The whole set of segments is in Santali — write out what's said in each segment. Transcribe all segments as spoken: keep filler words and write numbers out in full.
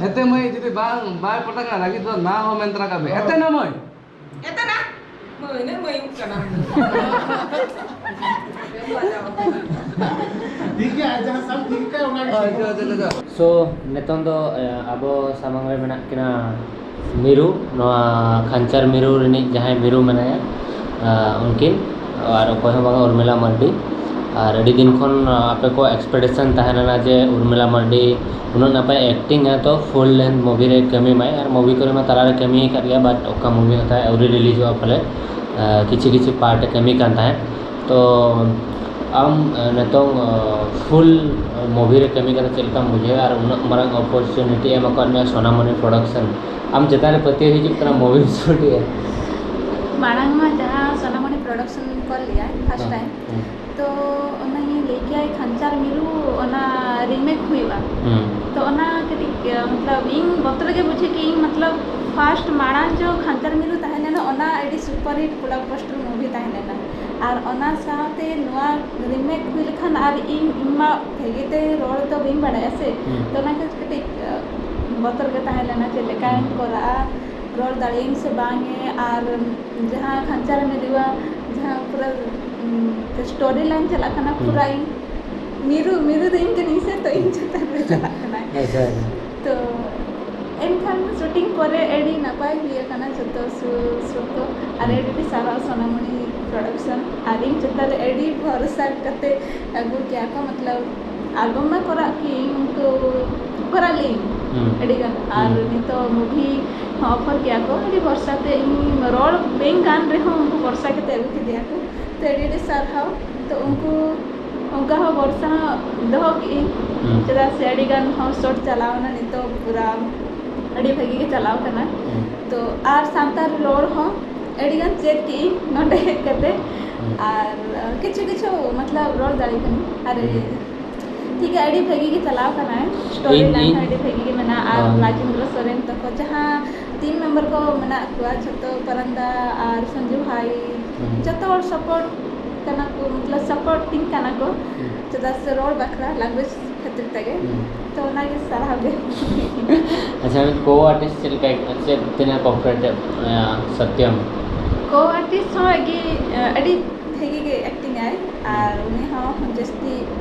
ᱮᱛᱮ ᱢᱟᱹᱭ, ᱡᱩᱫᱤ ᱵᱟᱝ, ᱵᱟᱭ ᱯᱚᱴᱟᱜ ᱠᱟᱱᱟ, ᱞᱟᱹᱜᱤᱫ ᱫᱚ ᱱᱟ ᱦᱚᱸ ᱢᱮᱱ ᱛᱚᱨᱟ ᱠᱟᱜ ᱢᱮ᱾ ᱮᱛᱮ ᱱᱟ ᱢᱟᱹᱭ᱾ ᱮᱛᱮ ᱱᱟ᱾ ᱢᱟᱹᱭ, ᱱᱟ ᱢᱟᱹᱭ ᱩᱜ ᱠᱟᱱᱟ᱾ ᱴᱷᱤᱠ ᱜᱮᱭᱟ, ᱟᱡ ᱡᱟᱦᱟᱸ ᱥᱟᱵ ᱴᱷᱤᱠ ᱠᱟᱭ, ᱚᱱᱟ ᱜᱮ ᱴᱷᱤᱠ ᱜᱮᱭᱟ᱾ So, ᱱᱤᱛᱚᱝ ᱫᱚ, ᱮ, ᱟᱵᱚ ᱥᱟᱢᱟᱝ ᱨᱮ ᱢᱮᱱᱟᱜ ᱠᱤᱱᱟ ᱢᱤᱨᱩ, ᱱᱚᱣᱟ ᱠᱷᱟᱧᱪᱟᱨ ᱢᱤᱨᱩ ᱨᱤᱱᱤᱡ ᱡᱟᱦᱟᱸᱭ ᱢᱤᱨᱩ ᱢᱮᱱᱟᱭᱟ, ᱟ, ᱩᱱᱠᱤᱱ, ᱟᱨ ᱚᱠᱚᱭ ᱦᱚᱸ ᱵᱟᱝᱟ, ᱩᱨᱢᱤᱞᱟ ᱢᱟᱨᱰᱤ᱾ ᱟᱨ ᱟᱹᱰᱤ ᱫᱤᱱ ᱠᱷᱚᱱ, ᱟ, ᱟᱯᱮ ᱠᱚ expectation ᱛᱟᱦᱮᱸ ᱞᱮᱱᱟ ᱡᱮ ᱩᱨᱢᱤᱞᱟ ᱢᱟᱨᱰᱤ ᱩᱱᱟᱹᱜ ᱱᱟᱯᱟᱭ acting ᱟ, ᱛᱚ full length movie ᱨᱮ ᱠᱟᱹᱢᱤ ᱢᱟᱭ, ᱟᱨ movie ᱠᱚᱨᱮ ᱢᱟ ᱛᱟᱞᱟ ᱨᱮ ᱠᱟᱹᱢᱤ ᱟᱠᱟᱫ ᱜᱮᱭᱟ, but ᱚᱠᱟ movie ᱦᱚᱸ ᱛᱟᱭ ᱟᱹᱣᱨᱤ release ᱚᱜᱼᱟ ᱯᱟᱞᱮ, ᱟ, ᱠᱤᱪᱷᱩ ᱠᱤᱪᱷᱩ part ᱮ ᱠᱟᱹᱢᱤ ᱠᱟᱱ ᱛᱟᱦᱮᱸᱫ᱾ ᱛᱚ ᱟᱢ, ᱮ, ᱱᱤᱛᱚᱝ, ᱮ, full movie ᱨᱮ ᱠᱟᱹᱢᱤ ᱠᱟᱛᱮ ᱪᱮᱫ ᱞᱮᱠᱟᱢ ᱵᱩᱡᱷᱟᱹᱣᱟ? ᱟᱨ ᱩᱱᱟᱹᱜ ᱢᱟᱨᱟᱝ opportunity ᱮᱢ ᱟᱠᱟᱫ ᱢᱮᱭᱟ ᱥᱳᱱᱟᱢᱚᱱᱤ Production, ᱟᱢ ᱪᱮᱛᱟᱱ ᱨᱮ ᱯᱟᱹᱛᱭᱟᱹᱣ ᱦᱤᱡᱩᱜ ᱠᱟᱱᱟ movie shoot ᱮ? ᱢᱟᱲᱟᱝ ᱢᱟ ᱡᱟᱦᱟᱸ ᱥᱳᱱᱟᱢᱚᱱᱤ Production ᱠᱚᱞ ᱞᱮᱭᱟᱭ first time, ᱦᱮᱸ᱾ ᱛᱚ ᱚᱱᱟᱧ ᱞᱟᱹᱭ ᱠᱮᱭᱟ ᱠᱷᱟᱧᱪᱟᱨ ᱢᱤᱨᱩ, ᱚᱱᱟ remake ᱦᱩᱭᱩᱜᱼᱟ᱾ ᱦᱩᱸ᱾ ᱛᱚ ᱚᱱᱟ ᱠᱟᱹᱴᱤᱡ, ᱮ, ᱢᱚᱛᱞᱚᱵ ᱤᱧ ᱵᱚᱛᱚᱨ ᱜᱮ ᱵᱩᱡᱷᱟᱹᱜ ᱠᱤ ᱤᱧ, ᱢᱚᱛᱞᱚᱵ first ᱢᱟᱲᱟᱝ ᱡᱚ ᱠᱷᱟᱧᱪᱟᱨ ᱢᱤᱨᱩ ᱛᱟᱦᱮᱸ ᱞᱮᱱᱟ, ᱚᱱᱟ ᱟᱹᱰᱤ super hit blockbuster movie ᱛᱟᱦᱮᱸ ᱞᱮᱱᱟ᱾ ᱟᱨ ᱚᱱᱟ ᱥᱟᱶᱛᱮ ᱱᱚᱣᱟ remake ᱦᱩᱭ ᱞᱮᱠᱷᱟᱱ ᱟᱨ ᱤᱧ, ᱤᱧ ᱢᱟ ᱵᱷᱟᱜᱮ ᱛᱮ ᱨᱚᱲ ᱫᱚ ᱵᱟᱹᱧ ᱵᱟᱲᱟᱭᱟ ᱥᱮ, ᱦᱩᱸ᱾ ᱛᱚ ᱚᱱᱟ ᱠᱷᱟᱹᱛᱤᱨ ᱠᱟᱹᱴᱤᱡ, ᱟ, ᱵᱚᱛᱚᱨ ᱜᱮ ᱛᱟᱦᱮᱸ ᱞᱮᱱᱟ ᱪᱮᱫ ᱞᱮᱠᱟᱧ ᱦᱩᱸ᱾ ᱠᱚᱨᱟᱜᱼᱟ, ᱨᱚᱲ ᱫᱟᱲᱮᱭᱟᱹᱧ ᱥᱮ ᱵᱟᱝ ᱮ, ᱟᱨ ᱡᱟᱦᱟᱸ ᱠᱷᱟᱧᱪᱟᱨ ᱢᱤᱨᱩᱣᱟ ᱡᱟᱦᱟᱸ ᱯᱩᱨᱟᱹ, ᱩᱸ, story line ᱪᱟᱞᱟᱜ ᱠᱟᱱᱟ, ᱦᱩᱸ᱾ ᱯᱩᱨᱟᱹ ᱤᱧ ᱢᱤᱨᱩ, ᱢᱤᱨᱩ ᱫᱚ ᱤᱧ ᱠᱟᱹᱱᱟᱹᱧ ᱥᱮ, ᱛᱚ ᱤᱧ ᱪᱮᱛᱟᱱ ᱨᱮ ᱪᱟᱞᱟᱜ ᱠᱟᱱᱟ᱾ ᱟᱪᱪᱷᱟ, ᱟᱪᱪᱷᱟ᱾ ᱛᱚ ᱮᱱᱠᱷᱟᱱ shooting ᱯᱚᱨᱮ ᱟᱹᱰᱤ ᱱᱟᱯᱟᱭ ᱦᱩᱭ ᱟᱠᱟᱱᱟ ᱡᱚᱛᱚ shoot, shoot ᱠᱚ᱾ ᱟᱨ ᱦᱩᱸ᱾ ᱟᱹᱰᱤ ᱟᱹᱰᱤ ᱥᱟᱨᱦᱟᱣ ᱥᱳᱱᱟᱢᱚᱱᱤ Production, ᱟᱨ ᱤᱧ ᱪᱮᱛᱟᱱ ᱨᱮ ᱟᱹᱰᱤ ᱵᱷᱚᱨᱥᱟ ᱠᱟᱛᱮ ᱟᱹᱜᱩ ᱠᱮᱭᱟ ᱠᱚ, ᱢᱚᱛᱞᱚᱵ album ᱢᱟ ᱠᱚᱨᱟᱜ ᱠᱤ ᱩᱱᱠᱩ ᱠᱚᱨᱟᱣ ᱞᱮᱭᱟᱹᱧ ᱦᱩᱸ᱾ ᱟᱹᱰᱤ ᱜᱟᱱ᱾ ᱟᱨ ᱦᱩᱸ᱾ ᱱᱤᱛᱚᱜ movie ᱦᱚᱸ offer ᱠᱮᱭᱟ ᱠᱚ, ᱟᱹᱰᱤ ᱵᱷᱚᱨᱥᱟ ᱛᱮ ᱤᱧ ᱨᱚᱲ ᱵᱟᱹᱧ ᱜᱟᱱ ᱨᱮᱦᱚᱸ ᱩᱱᱠᱩ ᱵᱷᱚᱨᱥᱟ ᱠᱟᱛᱮ ᱟᱹᱜᱩ ᱠᱮᱫᱮᱭᱟ ᱠᱚ᱾ ᱛᱚ ᱟᱹᱰᱤ ᱟᱹᱰᱤ ᱥᱟᱨᱦᱟᱣ᱾ ᱛᱚ ᱩᱱᱠᱩ ᱚᱱᱠᱟ ᱦᱚᱸ ᱵᱷᱚᱨᱥᱟ ᱦᱚᱸ ᱫᱚᱦᱚ ᱠᱮᱜᱼᱟᱹᱧ, ᱦᱩᱸ᱾ ᱪᱮᱫᱟᱜ ᱥᱮ ᱟᱹᱰᱤ ᱜᱟᱱ ᱦᱚᱲ short ᱪᱟᱞᱟᱣᱱᱟ, ᱱᱤᱛᱚᱜ ᱯᱩᱨᱟ ᱟᱹᱰᱤ ᱵᱷᱟᱹᱜᱤ ᱜᱮ ᱪᱟᱞᱟᱣ ᱠᱟᱱᱟ᱾ ᱦᱩᱸ᱾ ᱛᱚ ᱟᱨ ᱥᱟᱱᱛᱟᱲ ᱨᱚᱲ ᱦᱚᱸ ᱟᱹᱰᱤ ᱜᱟᱱ ᱪᱮᱫ ᱠᱮᱜᱼᱟᱹᱧ ᱱᱚᱰᱮ ᱦᱮᱡ ᱠᱟᱛᱮ᱾ ᱦᱩᱸ᱾ ᱟᱨ, ᱟ, ᱠᱤᱪᱷᱩ ᱠᱤᱪᱷᱩ ᱢᱚᱛᱞᱚᱵ ᱨᱚᱲ ᱫᱟᱲᱮ ᱠᱟᱹᱱᱟᱹᱧ᱾ ᱟᱨ ᱦᱩᱸ᱾ ᱴᱷᱤᱠ ᱜᱮᱭᱟ, ᱟᱹᱰᱤ ᱵᱷᱟᱹᱜᱤ ᱜᱮ ᱪᱟᱞᱟᱣ ᱠᱟᱱᱟᱭ᱾ Story ᱤᱧ, line ᱤᱧ, ᱦᱚᱸ ᱟᱹᱰᱤ ᱵᱷᱟᱹᱜᱤ ᱜᱮ ᱢᱮᱱᱟᱜᱼᱟ᱾ ᱟᱨ ᱦᱚᱸ᱾ ᱨᱟᱡᱮᱱᱫᱨᱚ ᱥᱚᱨᱮᱱ ᱛᱟᱠᱚ ᱡᱟᱦᱟᱸ team member ᱠᱚ ᱢᱮᱱᱟᱜ ᱠᱚᱣᱟ, ᱡᱷᱚᱛᱚ ᱯᱟᱨᱟᱱᱫᱟ ᱟᱨ ᱥᱚᱧᱡᱩ ᱵᱷᱟᱭ, ᱦᱩᱸ᱾ ᱡᱷᱚᱛᱚ ᱦᱚᱲ support ᱠᱟᱱᱟ ᱠᱚ, ᱢᱚᱛᱞᱚᱵ ᱥᱟᱯᱳᱨᱴᱤᱝ ᱠᱟᱱᱟ ᱠᱚ, ᱦᱩᱸ᱾ ᱪᱮᱫᱟᱜ ᱥᱮ ᱨᱚᱲ ᱵᱟᱠᱷᱨᱟ, ᱞᱮᱝᱜᱩᱭᱮᱡᱽ ᱠᱷᱟᱹᱛᱤᱨ ᱛᱮᱜᱮ᱾ ᱦᱩᱸ᱾ ᱛᱚ ᱚᱱᱟᱜᱮ ᱥᱟᱨᱦᱟᱣ ᱜᱮ᱾ ᱟᱪᱪᱷᱟ, ᱟᱢ ᱠᱳ ᱟᱨᱴᱤᱥᱴ ᱪᱮᱫ ᱞᱮᱠᱟ, ᱪᱮᱫ ᱛᱤᱱᱟᱹᱜ ᱠᱚᱯᱟᱨᱮᱴ ᱮᱫ, ᱟᱸ, ᱥᱚᱛᱭᱚᱢ? ᱠᱳ ᱟᱨᱴᱤᱥᱴ ᱦᱚᱸ ᱟᱹᱰᱤ, ᱟᱹᱰᱤ ᱵᱷᱟᱹᱜᱤ ᱜᱮ ᱮᱠᱴᱤᱝ ᱟᱭ, ᱟᱨ ᱩᱱᱤ ᱦᱚᱸ ᱡᱟᱹᱥᱛᱤ,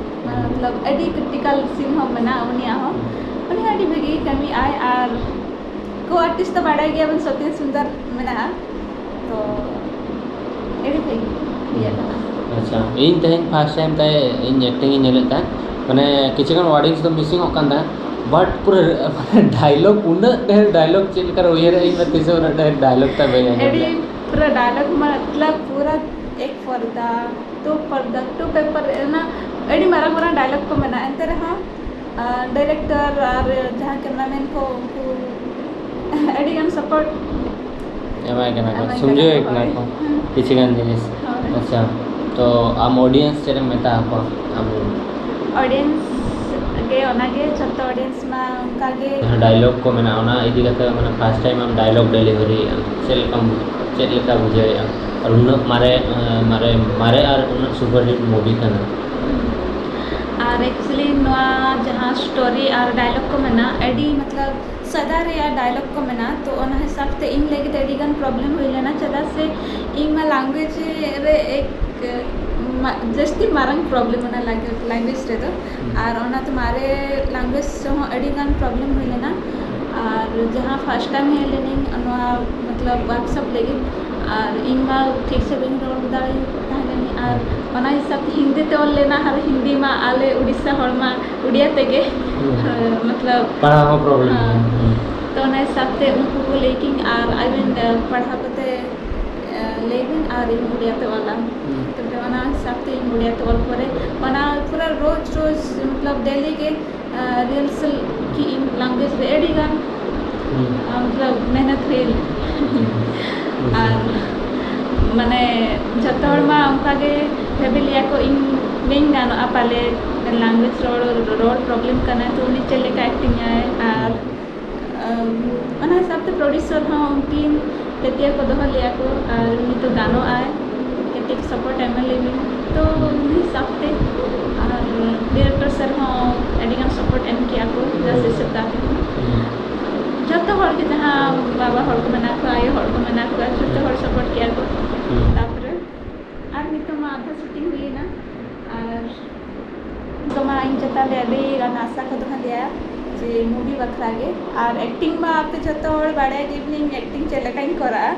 ᱢᱚᱛᱞᱚᱵ ᱟᱹᱰᱤ ᱠᱨᱤᱴᱤᱠᱟᱞ ᱥᱤᱱ ᱦᱚᱸ ᱢᱮᱱᱟᱜᱼᱟ ᱩᱱᱤᱭᱟᱜ ᱦᱚᱸ, ᱩᱱᱤ ᱦᱚᱸ ᱟᱹᱰᱤ ᱵᱷᱟᱹᱜᱤ ᱜᱮ ᱠᱟᱹᱢᱤ ᱟᱭ᱾ ᱟᱨ ᱠᱳ ᱟᱨᱴᱤᱥᱴ ᱫᱚ ᱵᱟᱲᱟᱭ ᱜᱮᱭᱟᱵᱚᱱ ᱥᱚᱛᱭᱚᱱ ᱥᱩᱱᱫᱚᱨ ᱢᱮᱱᱟᱜᱼᱟ, ᱛᱚ ᱟᱹᱰᱤ ᱵᱷᱟᱹᱜᱤ ᱤᱭᱟᱹ ᱠᱟᱱᱟ᱾ ᱟᱪᱪᱷᱟ, ᱤᱧ ᱛᱮᱦᱮᱧ ᱯᱷᱟᱥᱴ ᱴᱟᱭᱤᱢ ᱛᱟᱭ ᱤᱧ ᱮᱠᱴᱤᱝ ᱤᱧ ᱧᱮᱞᱮᱫ ᱛᱟᱦᱮᱸᱫ, ᱢᱟᱱᱮ ᱠᱤᱪᱷᱩ ᱜᱟᱱ ᱣᱟᱨᱰᱤᱝᱥ ᱫᱚ ᱢᱤᱥᱤᱝ ᱚᱜ ᱠᱟᱱ ᱛᱟᱦᱮᱸᱫ, ᱵᱟᱴ ᱯᱩᱨᱟᱹ ᱢᱟᱱᱮ ᱰᱟᱭᱞᱚᱜ, ᱩᱱᱟᱹᱜ ᱰᱷᱮᱨ ᱰᱟᱭᱞᱚᱜ ᱪᱮᱫ ᱞᱮᱠᱟ ᱨᱮ ᱩᱭᱦᱟᱹᱨᱮᱫ ᱤᱧ ᱢᱟ ᱛᱤᱥ ᱦᱚᱸ ᱩᱱᱟᱹᱜ ᱰᱷᱮᱨ ᱰᱟᱭᱞᱚᱜ ᱛᱟᱭ ᱵᱟᱹᱧ ᱟᱸᱡᱚᱢ ᱟᱹᱰᱤ ᱞᱮᱫ᱾ ᱯᱩᱨᱟᱹ ᱰᱟᱭᱞᱚᱜ ᱢᱚᱛᱞᱚᱵ ᱯᱩᱨᱟᱹ ᱮᱠ ᱯᱚᱨᱫᱟ, ᱫᱩ ᱯᱚᱨᱫᱟ, ᱴᱩ ᱯᱮᱯᱟᱨ, ᱚᱱᱟ ᱟᱹᱰᱤ ᱢᱟᱨᱟᱝ ᱢᱟᱨᱟᱝ ᱰᱟᱭᱞᱚᱜ ᱠᱚ ᱢᱮᱱᱟᱜᱼᱟ, ᱮᱱᱛᱮ ᱨᱮᱦᱚᱸ ᱰᱟᱭᱨᱮᱠᱴᱚᱨ ᱟᱨ ᱡᱟᱦᱟᱸ ᱠᱮᱢᱮᱨᱟᱢᱮᱱ ᱠᱚ, ᱩᱱᱠᱩ ᱟᱹᱰᱤ ᱜᱟᱱ ᱥᱟᱯᱳᱨᱴ ᱮᱢᱟᱭ ᱠᱟᱱᱟ ᱠᱚ, ᱮᱢᱟᱭ ᱥᱩᱢᱡᱷᱟᱹᱣ ᱠᱟᱱᱟ ᱠᱟᱱᱟ ᱠᱚ, ᱠᱚ᱾ ᱦᱳᱭ᱾ ᱠᱤᱪᱷᱩ ᱜᱟᱱ ᱡᱤᱱᱤᱥ᱾ ᱦᱳᱭ᱾ ᱟᱪᱪᱷᱟ, ᱛᱚ ᱟᱢ ᱚᱰᱤᱭᱮᱱᱥ ᱪᱮᱫ ᱮᱢ ᱢᱮᱛᱟ ᱟᱠᱚᱣᱟ? ᱟᱢ ᱚᱰᱤᱭᱮᱱᱥ ᱜᱮ ᱚᱱᱟᱜᱮ, ᱡᱷᱚᱛᱚ ᱚᱰᱤᱭᱮᱱᱥ ᱢᱟ ᱚᱱᱠᱟᱜᱮ᱾ ᱡᱟᱦᱟᱸ ᱰᱟᱭᱞᱚᱜ ᱠᱚ ᱢᱮᱱᱟᱜᱼᱟ, ᱚᱱᱟ ᱤᱫᱤ ᱠᱟᱛᱮ, ᱢᱟᱱᱮ, ᱯᱷᱟᱥᱴ ᱴᱟᱭᱤᱢ ᱟᱢ ᱰᱟᱭᱞᱚᱜ ᱰᱮᱞᱤᱵᱷᱟᱨᱤᱭᱮᱫᱼᱟ, ᱪᱮᱫ ᱞᱮᱠᱟᱢ, ᱪᱮᱫ ᱞᱮᱠᱟ ᱵᱩᱡᱷᱟᱹᱣᱮᱫᱼᱟ? ᱟᱨ ᱩᱱᱟᱹᱜ ᱢᱟᱨᱮ, ᱢᱟᱨᱮ, ᱢᱟᱨᱮ ᱟᱨ ᱩᱱᱟᱹᱜ ᱥᱩᱯᱟᱨᱦᱤᱴ ᱢᱩᱵᱷᱤ ᱠᱟᱱᱟ᱾ ᱟᱨ ᱮᱠᱪᱩᱭᱮᱞᱤ ᱱᱚᱣᱟ ᱡᱟᱦᱟᱸ ᱥᱴᱳᱨᱤ ᱟᱨ ᱰᱟᱭᱞᱚᱜ ᱠᱚ ᱢᱮᱱᱟᱜᱼᱟ, ᱟᱹᱰᱤ ᱢᱚᱛᱞᱚᱵ ᱥᱟᱫᱟ ᱨᱮᱭᱟᱜ ᱰᱟᱭᱞᱚᱜ ᱠᱚ ᱢᱮᱱᱟᱜᱼᱟ, ᱛᱚ ᱚᱱᱟ ᱦᱤᱥᱟᱹᱵ ᱛᱮ ᱤᱧ ᱞᱟᱹᱜᱤᱫ ᱟᱹᱰᱤ ᱜᱟᱱ ᱯᱨᱚᱵᱞᱮᱢ ᱦᱩᱭ ᱞᱮᱱᱟ, ᱪᱮᱫᱟᱜ ᱥᱮ ᱤᱧ ᱢᱟ ᱞᱮᱝᱜᱩᱭᱮᱡᱽ ᱨᱮ ᱮᱠ, ᱢᱟ-, ᱡᱟᱹᱥᱛᱤ ᱢᱟᱨᱟᱝ ᱯᱨᱚᱵᱞᱮᱢ ᱚᱱᱟ ᱞᱮᱝᱜᱩᱭᱮᱡᱽ ᱨᱮᱫᱚ᱾ ᱦᱩᱸ᱾ ᱟᱨ ᱚᱱᱟᱛᱮ ᱢᱟᱨᱮ ᱞᱮᱝᱜᱩᱭᱮᱡᱽ ᱨᱮᱦᱚᱸ ᱟᱹᱰᱤ ᱜᱟᱱ ᱯᱨᱚᱵᱞᱮᱢ ᱦᱩᱭ ᱞᱮᱱᱟ᱾ ᱟᱨ ᱡᱟᱦᱟᱸ ᱯᱷᱟᱥᱴ ᱴᱟᱭᱤᱢ ᱦᱮᱡ ᱞᱮᱱᱟᱹᱧ ᱱᱚᱣᱟ ᱢᱚᱛᱞᱚᱵ ᱣᱟᱨᱠᱥᱚᱯ ᱞᱟᱹᱜᱤᱫ, ᱟᱨ ᱤᱧ ᱢᱟ ᱴᱷᱤᱠ ᱥᱮ ᱵᱟᱹᱧ ᱨᱚᱲ ᱫᱟᱲᱮ ᱛᱟᱦᱮᱸ ᱞᱮᱱᱟ, ᱟᱨ ᱚᱱᱟ ᱦᱤᱥᱟᱹᱵ ᱛᱮ ᱦᱤᱱᱫᱤ ᱛᱮ ᱚᱞ ᱞᱮᱱᱟ, ᱟᱨ ᱦᱤᱱᱫᱤ ᱢᱟ ᱟᱞᱮ ᱩᱲᱤᱥᱥᱟ ᱦᱚᱲ ᱢᱟ ᱩᱲᱤᱭᱟ ᱛᱮᱜᱮ, ᱦᱩᱸ᱾ ᱢᱚᱛᱞᱚᱵ ᱯᱟᱲᱦᱟᱣ ᱦᱚᱸ ᱯᱨᱚᱵᱞᱮᱢ ᱦᱮᱸ᱾ ᱜᱮᱭᱟ᱾ ᱦᱩᱸ᱾ ᱛᱚ ᱚᱱᱟ ᱦᱤᱥᱟᱹᱵ ᱛᱮ ᱩᱱᱠᱩ ᱠᱚ ᱞᱟᱹᱭ ᱠᱤᱧ, ᱟᱨ ᱟᱵᱮᱱ, ᱮ, ᱯᱟᱲᱦᱟᱣ ᱠᱟᱛᱮ, ᱮ, ᱞᱟᱹᱭ ᱵᱮᱱ ᱟᱨ ᱤᱧ ᱩᱲᱤᱭᱟ ᱛᱮ ᱚᱞᱟ᱾ ᱦᱩᱸ᱾ ᱛᱚᱵᱮ ᱚᱱᱟ ᱦᱤᱥᱟᱹᱵ ᱛᱮ ᱤᱧ ᱩᱲᱤᱭᱟ ᱛᱮ ᱚᱞ ᱯᱚᱨᱮ ᱚᱱᱟ ᱯᱩᱨᱟᱹ ᱨᱳᱡᱽ ᱨᱳᱡᱽ ᱢᱚᱛᱞᱚᱵ ᱰᱮᱞᱤ ᱜᱮ ᱨᱤᱦᱟᱨᱥᱟᱞ ᱠᱤ ᱤᱧ ᱞᱮᱝᱜᱩᱭᱮᱡᱽ ᱨᱮ ᱟᱹᱰᱤ ᱜᱟᱱ, ᱦᱩᱸ᱾ ᱟᱨ ᱢᱚᱛᱞᱚᱵ ᱢᱮᱦᱱᱚᱛ ᱦᱩᱭ ᱞᱮᱱᱟ᱾ ᱦᱩᱸ᱾ ᱟᱨ ᱢᱟᱱᱮ ᱡᱷᱚᱛᱚ ᱦᱚᱲ ᱢᱟ ᱚᱱᱠᱟ ᱜᱮ ᱵᱷᱟᱹᱵᱤ ᱞᱮᱭᱟ ᱠᱚ ᱤᱧ ᱵᱟᱹᱧ ᱜᱟᱱᱚᱜᱼᱟ ᱯᱟᱞᱮ ᱞᱮᱝᱜᱩᱭᱮᱡᱽ ᱨᱚᱲ, ᱨᱚᱲ ᱯᱨᱚᱵᱞᱮᱢ ᱠᱟᱱᱟ, ᱛᱚ ᱩᱱᱤ ᱪᱮᱫ ᱞᱮᱠᱟ ᱮᱠᱴᱤᱝ ᱟᱭ᱾ ᱟᱨ ᱟᱢ, ᱚᱱᱟ ᱦᱤᱥᱟᱹᱵ ᱛᱮ ᱯᱨᱚᱰᱭᱩᱥᱟᱨ ᱦᱚᱸ ᱩᱱᱠᱤᱱ ᱯᱟᱹᱛᱭᱟᱹᱣ ᱠᱚ ᱫᱚᱦᱚ ᱞᱮᱭᱟ ᱠᱚ, ᱟᱨ ᱩᱱᱤ ᱫᱚ ᱜᱟᱱᱚᱜ ᱟᱭ, ᱠᱮᱢ ᱥᱟᱯᱳᱨᱴ ᱮᱢ ᱞᱮ ᱢᱮ᱾ ᱛᱚ ᱩᱱᱤ ᱦᱤᱥᱟᱹᱵ ᱛᱮ ᱟᱨ ᱰᱤᱨᱮᱠᱴᱚᱨ ᱥᱟᱨ ᱦᱚᱸ ᱟᱹᱰᱤ ᱜᱟᱱ ᱥᱟᱯᱳᱨᱴ ᱮᱢ ᱠᱮᱜᱼᱟ ᱠᱚ ᱡᱟᱦᱟᱸ ᱦᱤᱥᱟᱹᱵ ᱛᱮ ᱟᱯᱮ ᱦᱚᱸ᱾ ᱡᱚᱛᱚ ᱦᱚᱲ ᱜᱮ, ᱡᱟᱦᱟᱸ ᱵᱟᱵᱟ ᱦᱚᱲ ᱠᱚ ᱢᱮᱱᱟᱜ ᱠᱚᱣᱟ, ᱟᱭᱳ ᱦᱚᱲ ᱠᱚ ᱢᱮᱱᱟᱜ ᱠᱚᱣᱟ, ᱡᱚᱛᱚ ᱦᱚᱲ ᱥᱟᱯᱳᱨᱴ ᱠᱮᱜᱼᱟ ᱠᱚ᱾ ᱛᱟᱯᱚᱨᱮ ᱟᱨ ᱱᱤᱛᱚᱜ ᱢᱟ ᱟᱫᱷᱟ ᱥᱩᱴᱤᱝ ᱦᱩᱭᱮᱱᱟ, ᱟᱨ ᱱᱤᱛᱚᱜ ᱢᱟ ᱤᱧ ᱪᱮᱛᱟᱱ ᱨᱮ ᱟᱹᱰᱤ ᱜᱟᱱ ᱟᱥᱟ ᱠᱚ ᱫᱚᱦᱚ ᱞᱮᱭᱟ ᱡᱮ ᱢᱩᱵᱷᱤ ᱵᱟᱠᱷᱨᱟ ᱜᱮ᱾ ᱟᱨ ᱮᱠᱴᱤᱝ ᱢᱟ ᱟᱯᱮ ᱡᱚᱛᱚ ᱦᱚᱲ ᱵᱟᱲᱟᱭ ᱜᱮ ᱵᱚᱞᱮ ᱤᱧ ᱮᱠᱴᱤᱝ ᱪᱮᱫ ᱞᱮᱠᱟᱧ ᱠᱚᱨᱟᱜᱼᱟ,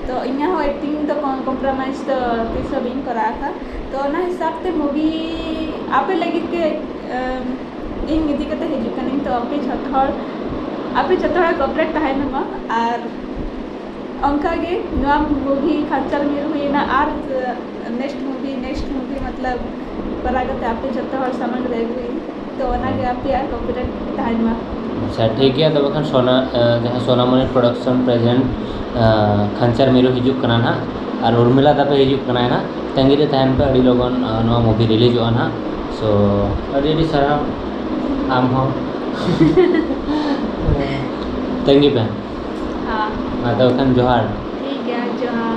ᱛᱚ ᱤᱧᱟᱹᱜ ᱦᱚᱸ ᱮᱠᱴᱤᱝ ᱫᱚ ᱠᱚᱢᱯᱨᱳᱢᱟᱭᱤᱡᱽ ᱫᱚ ᱛᱤᱥ ᱦᱚᱸ ᱵᱟᱹᱧ ᱠᱚᱨᱟᱣ ᱟᱠᱟᱫ᱾ ᱛᱚ ᱚᱱᱟ ᱦᱤᱥᱟᱹᱵ ᱛᱮ ᱢᱩᱵᱷᱤ ᱟᱯᱮ ᱞᱟᱹᱜᱤᱫ ᱜᱮ ᱤᱧ ᱤᱫᱤ ᱠᱟᱛᱮ ᱦᱤᱡᱩᱜ ᱠᱟᱹᱱᱟᱹᱧ᱾ ᱛᱚ ᱟᱯᱮ ᱡᱚᱛᱚ ᱦᱚᱲ, ᱟᱯᱮ ᱡᱚᱛᱚ ᱦᱚᱲ ᱠᱚᱯᱨᱮᱴ ᱛᱟᱦᱮᱱ ᱢᱟ᱾ ᱟᱨ ᱚᱱᱠᱟ ᱜᱮ ᱱᱚᱣᱟ ᱢᱩᱵᱷᱤ ᱠᱷᱟᱱᱪᱟᱨ ᱢᱤᱨᱩ ᱦᱩᱭᱮᱱᱟ, ᱟᱨ ᱱᱮᱠᱥᱴ ᱢᱩᱵᱷᱤ, ᱱᱮᱠᱥᱴ ᱢᱩᱵᱷᱤ ᱢᱚᱛᱞᱚᱵ ᱠᱚᱨᱟᱣ ᱠᱟᱛᱮ ᱟᱯᱮ ᱡᱚᱛᱚ ᱦᱚᱲ ᱥᱟᱢᱟᱝ ᱨᱮ ᱟᱹᱜᱩᱭᱟᱹᱧ᱾ ᱛᱚ ᱚᱱᱟᱜᱮ ᱟᱯᱮᱭᱟᱜ ᱠᱚᱯᱨᱮᱴ ᱛᱟᱦᱮᱱ ᱢᱟ᱾ ᱟᱪᱪᱷᱟ, ᱴᱷᱤᱠ ᱜᱮᱭᱟ᱾ ᱛᱚᱵᱮ ᱠᱷᱟᱱ ᱥᱳᱱᱟ, ᱡᱟᱦᱟᱸ ᱥᱳᱱᱟᱢᱚᱱᱤ ᱯᱨᱚᱰᱟᱠᱥᱚᱱ ᱯᱨᱮᱡᱮᱱᱴ ᱠᱷᱟᱱᱪᱟᱨ ᱢᱤᱨᱩ ᱦᱤᱡᱩᱜ ᱠᱟᱱᱟ ᱱᱟᱦᱟᱜ, ᱟᱨ ᱩᱨᱢᱤᱞᱟ ᱛᱟᱯᱮ ᱦᱤᱡᱩᱜ ᱠᱟᱱᱟᱭ ᱱᱟᱦᱟᱜ᱾ ᱛᱟᱺᱜᱤ ᱨᱮ ᱛᱟᱦᱮᱱ ᱯᱮ, ᱟᱹᱰᱤ ᱞᱚᱜᱚᱱ ᱱᱚᱣᱟ ᱢᱩᱵᱷᱤ ᱨᱤᱞᱤᱡᱚᱜᱼᱟ ᱱᱟᱦᱟᱜ᱾ ᱥᱳ ᱟᱹᱰᱤ ᱟᱹᱰᱤ ᱥᱟᱨᱦᱟᱣ ᱟᱢ ᱦᱚᱸ᱾ ᱛᱟᱺᱜᱤ ᱯᱮ᱾ ᱢᱟ ᱛᱚᱵᱮ ᱠᱷᱟᱱ ᱡᱚᱦᱟᱨ᱾ ᱴᱷᱤᱠ ᱜᱮᱭᱟ, ᱡᱚᱦᱟᱨ᱾